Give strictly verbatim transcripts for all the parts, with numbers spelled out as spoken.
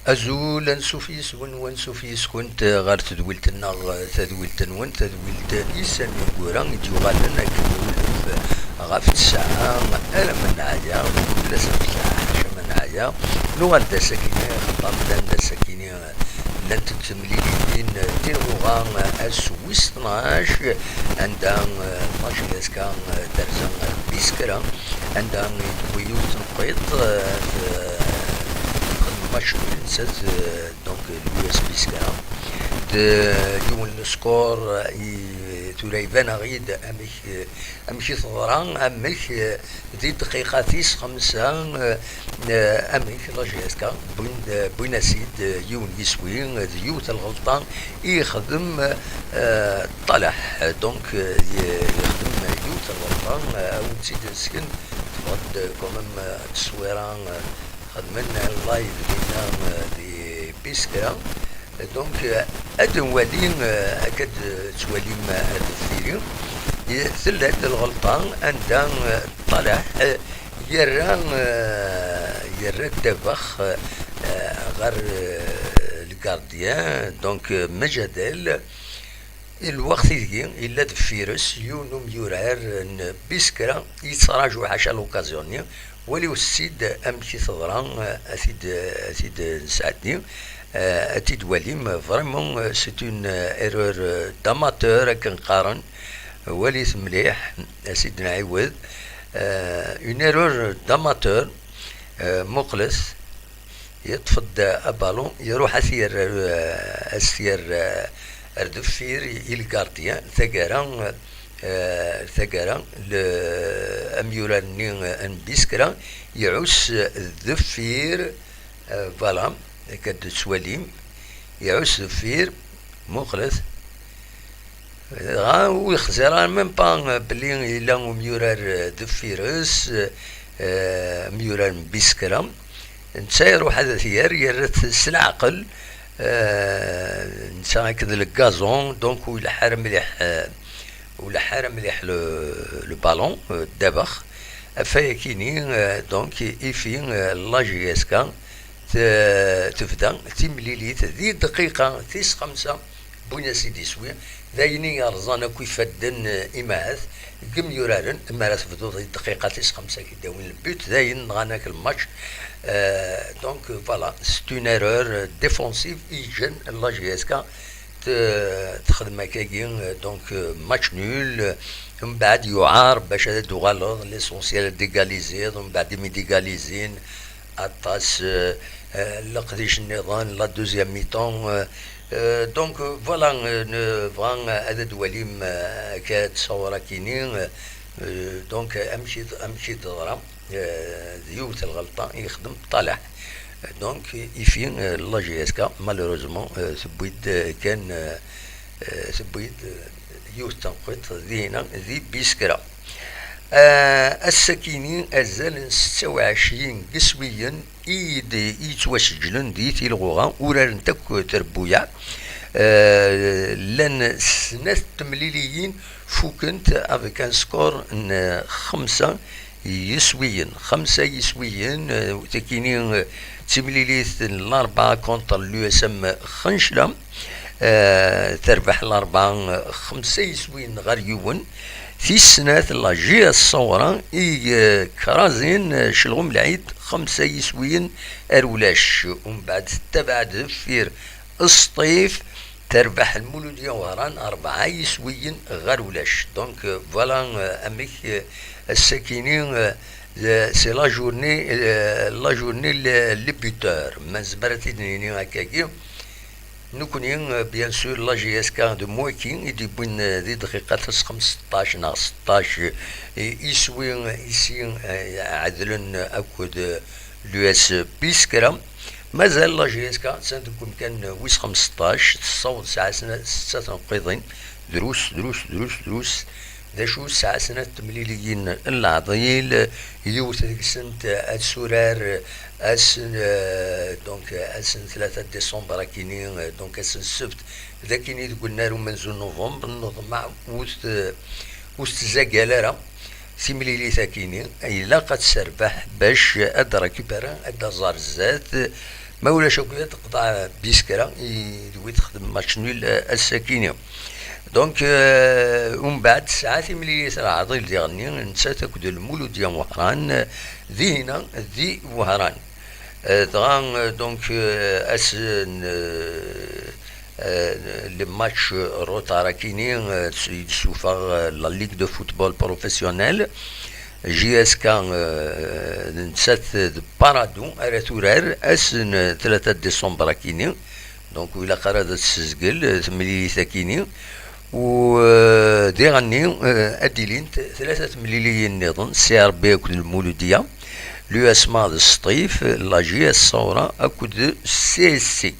Azul, ansuf yis-wen, wansuf yis-kent ɣer tedwilt-nneɣ, tadwilt-nwen, tadwilt i Sami Gura i d-yuɣalen akken ɣef tesɛa. Ala ma neɛya, kul ass am ssɛa, ḥaca ma neɛya, nuɣal-d ass-akini, xaṭer llan-d ass-akini, llant-d temliliyin, Tilɣuɣa ass wis tnac, anda, eh, la J S K, eh, terza ar Biskra, anda i tewwi yiwet n tiṭ, eh, t-, txedm match nul, nettat, eh, donc, l'U S Biskra. D yiwen n score, eh, i, tura iban-aɣ-id amek, eh, amek i teḍra, amek, eh, di dqiqa tis xemsa, eh, eh, amek la J S K wwin-, eh, wwin-as-id, eh, yiwen yiswi, eh, d yiwet n lɣelṭa i yexdem, eh, Ṭalaḥ. Donc, eh, ye-, yexdem yiwet n lɣelṭa, eh, a wen-tt-id-nesken, tebɣa-d, eh, quand même, eh, tteswira, eh, xedmen live dinna, eh, di Biskra. Donc, eh, ad nwali, eh, akka d-, tettwalim, eh, ar deffir-i. Ye-, tella-d lɣelṭa anda, eh, Ṭalaḥ, eh, yerra, eh, yerra ddabex, eh, ɣer, eh, le gardien. Donc, eh, Majadel, lweqt ideg yella deffir-s yiwen umyurar n Biskra yettraǧu ḥaca l'occasion-nni. Waliwet-tt-id amek i teḍra, a t-id, a t-id-nesɛeddi, a t-id-walim. Vraiment, c'est une erreur d'amateur, akken qqaren. Walit mliḥ, a s-id-nɛiwed. Une erreur d'amateur, muqlet. Yeṭṭef-d abalun, iruḥ a t-yerr, a s-t-yerr ar deffir i le gardien. Taggara, eh, taggara, le, amyurar-nni n Biskra iɛuss deffir, eh, voilà, akka d-tettwalim, iɛuss deffir, muqlet. Dɣa ur yexzir ara même pas belli yella umyurar deffir-s, eh, amyurar n Biskra. Netta iruḥ ad t-yerr, yerra-t s leɛqel, eh, netta akked le gazon, donc ur ileḥḥ ara mliḥ, eh, ur ileḥḥ ara mliḥ le, le ballon, eh, ddabex. Ɣef wayakini, eh, donc, ifi, eh, la J S K t-, tebda timlilit di dqiqa tis xemsa, wwin-as-id iswi. D ayen i yerẓan akk ifadden, eh, imahat deg yimyuraren, mi ara tebduḍ di dqiqa tis xemsa k-id-awin le but, d ayen nɣan akk le match. Eh, donc, voilà, c'est une erreur défensive i yeǧǧan la J S K t-, texdem akkagi, eh, donc, eh, match nul. Mbeɛd yuɛar bac ad d-tuɣaleḍ, l'essentiel ad d-égaliziḍ, mbeɛd imi d-égalizin, aṭas, eh, eh, leqdic nniḍen, la deuxième mi-temps, eh, eh, donc, eh, voilà, eh, nebɣa ad d-walim, eh, akka ttṣawur akini, eh, eh, donc, eh, amek i d-, amek i d-teḍra, eh, d yiwet n lɣelṭa i yexdem Ṭalaḥ. Donc, ifi, eh, la J S K, malheureusement, eh, tewwi-d, eh, kan, eh, eh, tewwi-d, eh, yiwet n tenqiḍt dinna di Biskra. Eh, ass-akini, azal n setta u ɛecrin n yiswiyen i d-, i yettwaseǧlen di Tilɣuɣa, urarent akk trebbuyaɛ. Eh, llan snat temliliyin fukent avec un score n xemsa yiswiyen. Xemsa yiswiyen, eh, takini, eh, d timlilit n Larebɛa contre l'U S M Xencla. Eh, terbeḥ Larebɛa, eh, xemsa yiswiyen ɣer yiwen. Tis snat, la J S Ṣawra i, eh, krazin, eh, Celɣum Lɛid, xemsa yiswiyen ar ulac. Umbeɛd tettabaɛ-d deffir Sṭif, terbeḥ Lmuludya Wehran rebɛa yiswiyen ɣer ulac. Donc, euh, voilà, euh, amek, euh, ass-akini, euh, c'est la journée, euh, la journée le, le buteur. Ma nezmer ad t-id-nini akkagi. Nekkni, euh, bien sûr, la J S K d Mwaki i d-yewwin, euh, di dqiqa tis xemseṭṭac neɣ seṭṭac, euh, iswi, euh, isi, euh, ɛedlen akked, euh, l'U S Biskra. Mazal la J S K attan deg umkan wis xemseṭṭac, tessaweḍ tesɛa sna-, setta tenqiḍin, drus, drus, drus, drus. D acu, tesɛa snat temliliyin n leɛḍil, yiwet deg-sent ad turar ass n, eh, donc, ass n tlata décembre akini, eh, donc ass n ssebt, d akini deg unnar umenzu n novembre, nneḍma ur t-, ur tettzagal ara. Timlilit-akini, ilaq ad tserbeḥ bac ad d-récupérer, ad d-aẓ ar zdat, Ma ulac akk, ad teqḍeɛ bis kra i d wi texdem match nul, eh, ass-akini. Donc, eh, umbeɛd tesɛa timlilit n Ɛḍil diɣenni, nettat akked Lmuludya n Wehran, eh, dihina di Wehran. Eh, dɣa, eh, donc, eh, ass n, eh, eh, le match retard akini, eh, s-, i d-suffeɣ, eh, la Ligue de Football Professionnel, J S K, eh, nettat d Paradou ara turar ass n tlata décembre akini. Donc, ur ilaq ara ad tessezgel, eh, temlilit akini. U, eh, diɣenni, eh, ad d-ilint tlata temliliyin nniḍen, C R B akked Lmuludya, l'U S M A d Sṭif, la J S Saura akked C S C.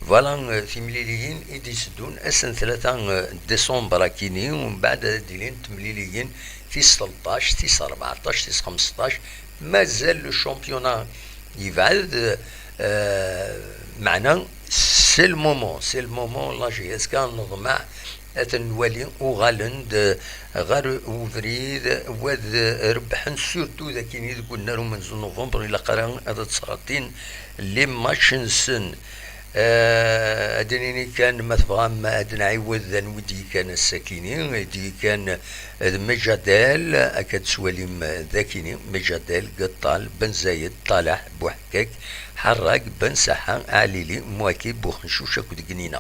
Voilà, eh, timliliyin i d-iteddun ass n tlata, eh, décembre akini, umbeɛd ad d-ilint temliliyin tis tleṭṭac, tis rbeɛṭac, tis xmesṭac. Mazal le championnat yebɛed, eh, meɛna c'est le moment, c'est le moment, la J S K neḍmeɛ ad ten-nwali uɣalen-d ɣer ubrid, wad rebbḥen, surtout d akini deg unnar umenzu n novembre, ilaq ara ad ttɣatin les matchs-nsen. Eh, ad d-nini kan, ma tebɣam ad nɛiwed anwi d-yekkan ass-akini, d-yekkan d Mejadel, akka d-twalim d akini, Mejadel, Geṭṭal, Ben Zayed, Ṭalaḥ, Buḥkak, Ḥerrag, Ben Saḥa, Ɛlili, Mwaki, Buxencuc akked Gnina.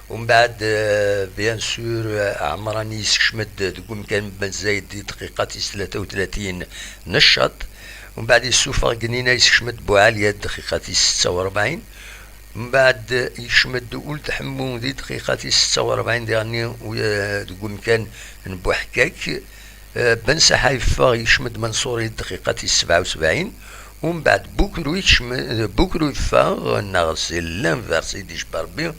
Umbeɛd, eh, bien sûr, eh, Ɛemrani yessekcem-d deg umkan n Ben Zayed di dqiqa tis tlata u tlatin n ccaṭ. Umbeɛd yessufeɣ Gnina, yessekcem-d Buɛaliya di dqiqa tis setta u rebɛin. Mbeɛd yekcem-d Uld Ḥemmu di dqiqa tis setta u rebɛin diɣenni, u, eh, deg umkan n Buḥkak. Eh, Ben Saḥa yeffeɣ, yekcem-d Manṣuri di dqiqa tis sebɛa u sebɛin. Umbeɛd Bukru yekcem, eh, Bukru yeffeɣ, neɣ c'est l'inverse, i d-icebba Rebbi,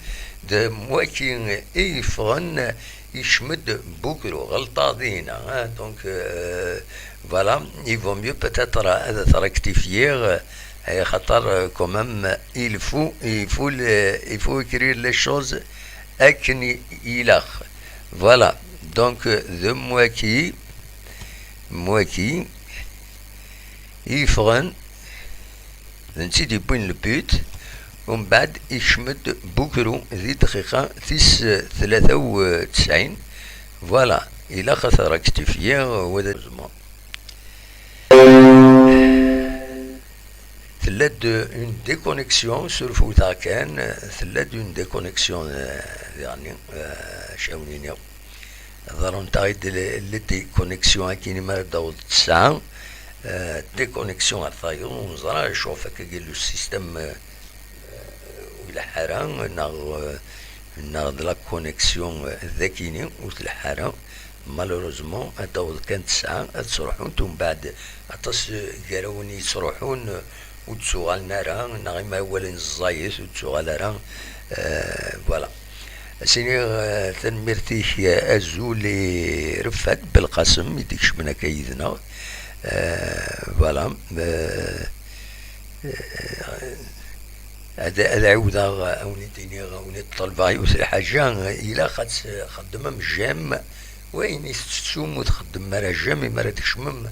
d waki i yeffɣen, yekcem-d Bukru, ɣelṭeɣ dihina, hein, donc, euh, voilà, il vaut mieux peut-être ad t-rectifier, euh, axaṭer, euh, quand même, il faut, il faut le, il faut écrire les choses akken i ilaq. Voilà, donc, euh, d mwaki, mwaki i yeffɣen, d netta i d-yewwin le but, umbeɛd ikcem-d Bukru di dqiqa tis tlata u tesɛin. Voilà, ilaq ad t-rectifier, wa d azemmer. Tella-d une déconnexion, surfewteɣ kan, tella-d une déconnexion, euh, diɣenni, euh, acu ara wen-iniɣ. Ḍerrunt-aɣ-id le, le déconnexion akkin mi ara d-taweḍ ttesɛa, euh, déconnexion ar tayeḍ, ur neẓra acu ɣef akka le système, euh, ur ileḥḥu ara, neɣ, euh, neɣ d la connexion, euh, d akkin-nni ur tleḥḥu ara. Malheureusement, ad d-taweḍ kan ttesɛa, ad ttruḥunt, umbeɛd aṭas, euh, gar-awen yettruḥun, euh, ur d-ttuɣalen ara, neɣ imawalen ẓẓayet, ur d-ttuɣal ara. Euh, voilà. Ad s-iniɣ, euh, tanemmirt-ik, euh, azul i Refat Belqasem i d-ikecmen akka yid-neɣ. Euh, voilà. Euh, euh, ad, ad ɛiwdeɣ, ad wen-d-iniɣ, ad wen-d-ṭelbeɣ yiwet lḥaǧa, ilaq ad txeddmem j'aime. Wayen i tettettum ur txeddmem ara j'aime, imi ara tkecmem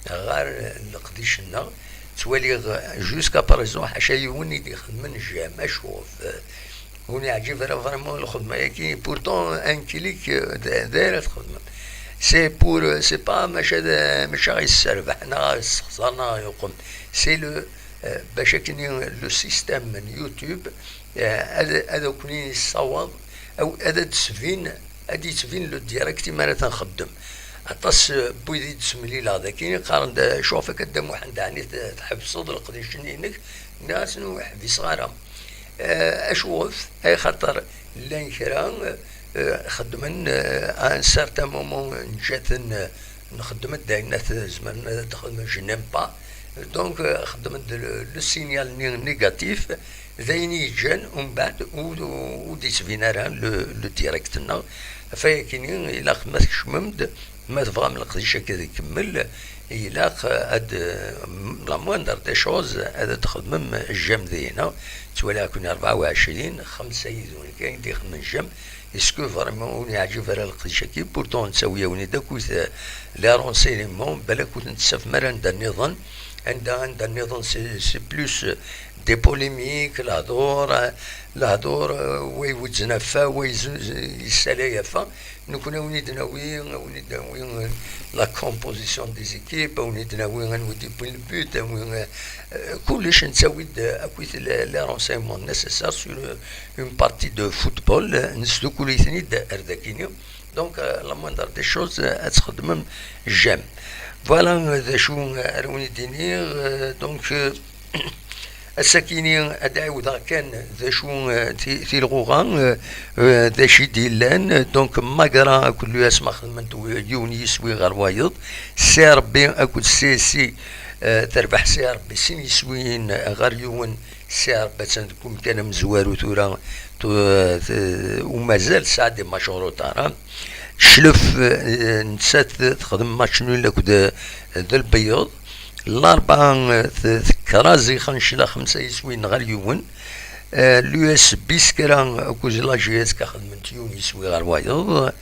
ɣer leqdic-nneɣ. Ttwaliɣ jusqu'à présent ḥaca yiwen i d-ixedmen j'aime. Acuɣef? Ur neɛǧib ara vraiment lxedma-yagi, pourtant un clic, euh, d, d ara txedmem. C'est pour, euh, c'est pas maca d, maca ɣ yesserbeḥ, neɣ ɣ yessexṣar, neɣ ɣ yuqem. C'est le, euh, bac akken le système n YouTube, euh, ad, ad akni yessawaḍ, aw, ad d-sbin, ad d-yettbin le direct imi ara t-nxeddem. Aṭas, euh, n wid i d-semlileɣ daki, qqaren-d, "Acuɣef akka Dda Muḥend, ɛni t-, tḥebseḍ leqdic-nni-inek?" Nniɣ-asen, "Ur ḥbiseɣ ara." Eh, acuɣef? Axaṭer llan kra, eh, xeddmen, eh, à un certain moment, nǧa-ten, eh, nxeddem-d ayen ad zemren ad xedmen, je n'aime pas. Donc, eh, xeddmen-d le, le signal-nni négatif, d ayen i yeǧǧan, umbeɛd, ur, ur d-yettbin ara le, le direct-nneɣ. Ɣef wayagi-nni, ilaq ma tkecmem-d, ma tebɣam leqdic-agi ad ikemmel, ilaq ad, la moindre des choses, ad d-txedmem j'aime dihina. Ttwaliɣ-ken rebɛa u ɛecrin, xemsa yid-wen kan i d-ixedmen j'aime. Est-ce que vraiment ur yeɛǧib ara leqdic-agi? Pourtant nettawi-awen-id akkit, euh, les renseignements, balak ur ten-tessafem ara anda nniḍen. Anda, anda nniḍen, c'est, c'est plus des polémiques, lehdur, lehdur, euh, wa iwezzen ɣef wa, wa yessalay ɣef wa. Nekkni a wen-id-nawi, a wen-id-nawi, euh, la composition des équipes, a wen-id-nawi anwa i d-yewwin le but, a wen, euh, kullec nettawi-d akk les, les renseignements nécessaires sur, euh, une partie de football, euh, nesdukul-iten-id ar dakini. Donc, euh, la moindre des choses, euh, ad txedmem j'aime. Voilà, euh, d acu, euh, ara wen-id-iniɣ, euh, donc, euh, ass-akini ad ɛiwdeɣ kan d acu, euh, ti-, tilɣuɣa, euh, euh, d acu i d-yellan. Donc, Magra akked l'U S M xedment w-, yiwen yiswi ɣer wayeḍ. C R B akked C S I, euh, terbeḥ C R B sin yiswiyen ɣer yiwen. C R B attan deg umkan amezwaru tura, tu-, t-, umazal tesɛa des matchs en retard, hein. Cclef, eh, nettat texdem match nul akked, eh, d Lbeyyeḍ. Larebɛa, eh, t-, tekrazi Xancla xemsa yiswiyen ɣer yiwen. Eh, l'U S B Skra akked la J S K xedment yiwen yiswi ɣer wayeḍ.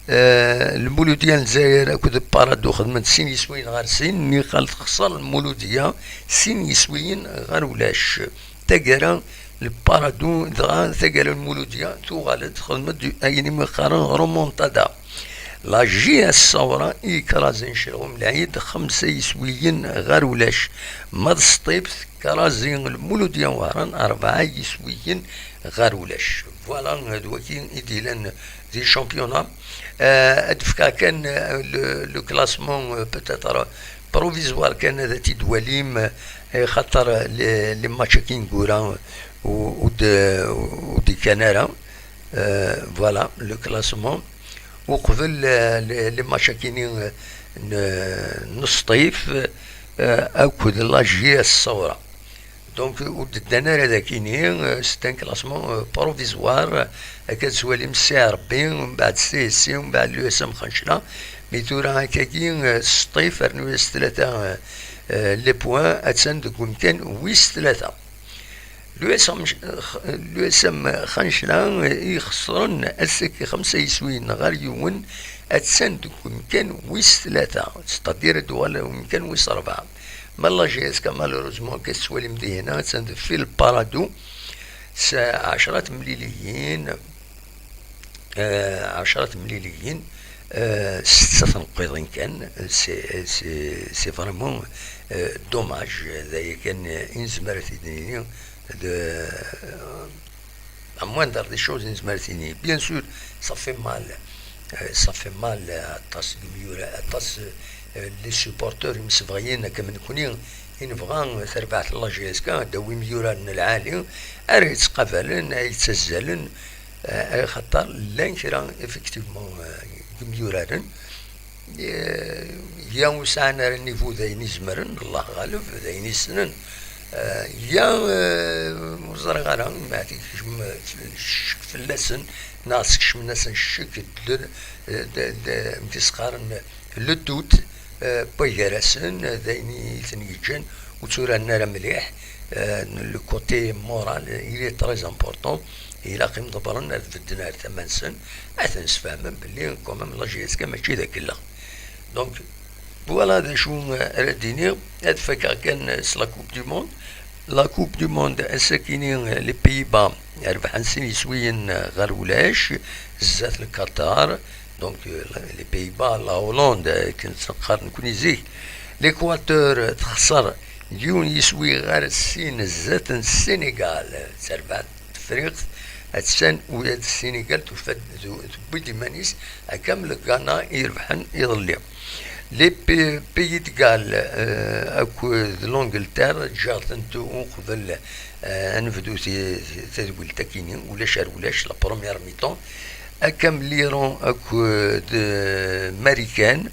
Eh, Lmuludya n Lezzayer akked Parado xedment sin yiswiyen ɣer sin. Niqal texṣer Lmuludya sin yiswiyen ɣer ulac. Taggara, Lparado, dɣa taggara n Lmuludya tuɣal-d, texdem-d ayen imi qqaren remontada. La J S Ṣawra i yekrazin Celɣum Lɛid xemsa yiswiyen ɣer ulac. Ma d Sṭif tekrazi Lmuludya n Wehran rebɛa yiswiyen ɣer ulac. Voilà, d wagi i d-yellan di championnat. Euh, ad d-fkeɣ kan, euh, le, le classement, euh, peut-être provisoire kan ad t-id-twalim, euh, xaṭer les, les matchs-agi ineggura ur, ur d-, ur d-kkan ara. Euh, voilà, le classement. Uqbel, euh, les, les matchs-agi n, n, n Sṭif, euh, akked la J S Ṣawra. Donc, ur d-ddan ara dakini, euh, c'est un classement, euh, provisoire. Akka tettwalim C R B, mbeɛd C S C, mbeɛd l'U S M Xancla. Mi tura akkagi, euh, Sṭif, rnu-as tlata, euh, euh, les points, attan deg umkan wis tlata. L'U S M, euh, l'U S M Xancla, euh, i ixesren ass-agi xemsa yiswiyen ɣer yiwen, attan deg umkan wis tlata, c'est-à-dire ad d-tuɣal umkan wis rebɛa. Ma la J S K, malheureusement, akka tettwalim dihina, attan deffir Lparado, s ɛecra temliliyin, euh, ɛecra temliliyin, euh, setta tneqqiḍin kan, c'est, c'est, c'est vraiment, euh, dommage, d aya kan i nezmer ad t-id-nini, de, la moindre des choses i nezmer ad t-nini. Bien sûr, ça fait mal, euh, ça fait mal, euh, aṭas n yimyura, aṭas, euh, les supporters imsebɣiyen akka am nekni i nebɣa, euh, tarbaɛt n la J S K, ad d-tawi imyuraren n lɛali ara yettqabalen, ara yettazzalen, euh, axaṭer llan kra, effectivement, euh, n yimyuraren, euh, ya ur sɛan ara niveau d ayen i zemren, Allah ɣaleb, d ayen i ssnen. Euh, ya, euh, ur ẓriɣ ara, ma yekcem ccek fell-asen, neɣ skecmen-asen ccek d, d, d, d, amek i s-qqaren, le doute, euh, n wagar-asen, d ayen i ten-yeǧǧan ur tturaren ara mliḥ. Euh, le côté moral, il est très important. Ilaq imḍebbren ad bedden ar tama-nsen, ad ten-sfehmen belli quand même la J S K mačči d akellax. Donc, voilà d acu, euh, ara d-iniɣ. Ad fakeɣ kan, euh, s la Coupe du Monde. La Coupe du Monde, ass-akini, euh, les Pays-Bas rebḥen sin yiswiyen, euh, ɣer ulac, zdat Lkatar. Donc, euh, les Pays-Bas, la Hollande, euh, akken tt-neqqar nekni zik. L'Équateur, euh, texṣer yiwen yiswi ɣer sin zdat n Sénégal, d tarbaɛt Tefriqt, attan ula d Ssinigal tufa-d, tu-, tewwi-d iman-is, akka am le Ghana i irebḥen iḍelli. Les P-, Pays de Galles, euh, akked l'Angleterre, ǧǧiɣ-tent uqbel, euh, ad nebdu ti-, ti-, tadwilt akini, ulac ar ulac, la première mi-temps, akka am l'Iran akked, euh, Marikan,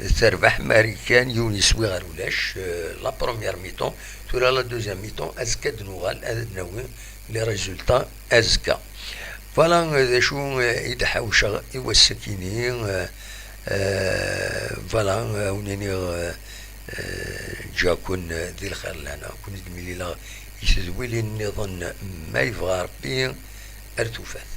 terbeḥ Marikan yiwen yiswi ɣer ulac, euh, la première mi-temps. Tura la deuxième mi-temps, azekka ad d-nuɣal, ad d-nawi les résultats azekka. Voilà, euh, d acu, euh, i d-ḥawceɣ i wass-akini, euh, euh, voilà, euh, ad wen-iniɣ, euh, euh, ǧǧiɣ-ken, euh, di lxir lehna, ad ken-id-milileɣ i tedwilin nniḍen, ma yebɣa Rebbi, ar tufat.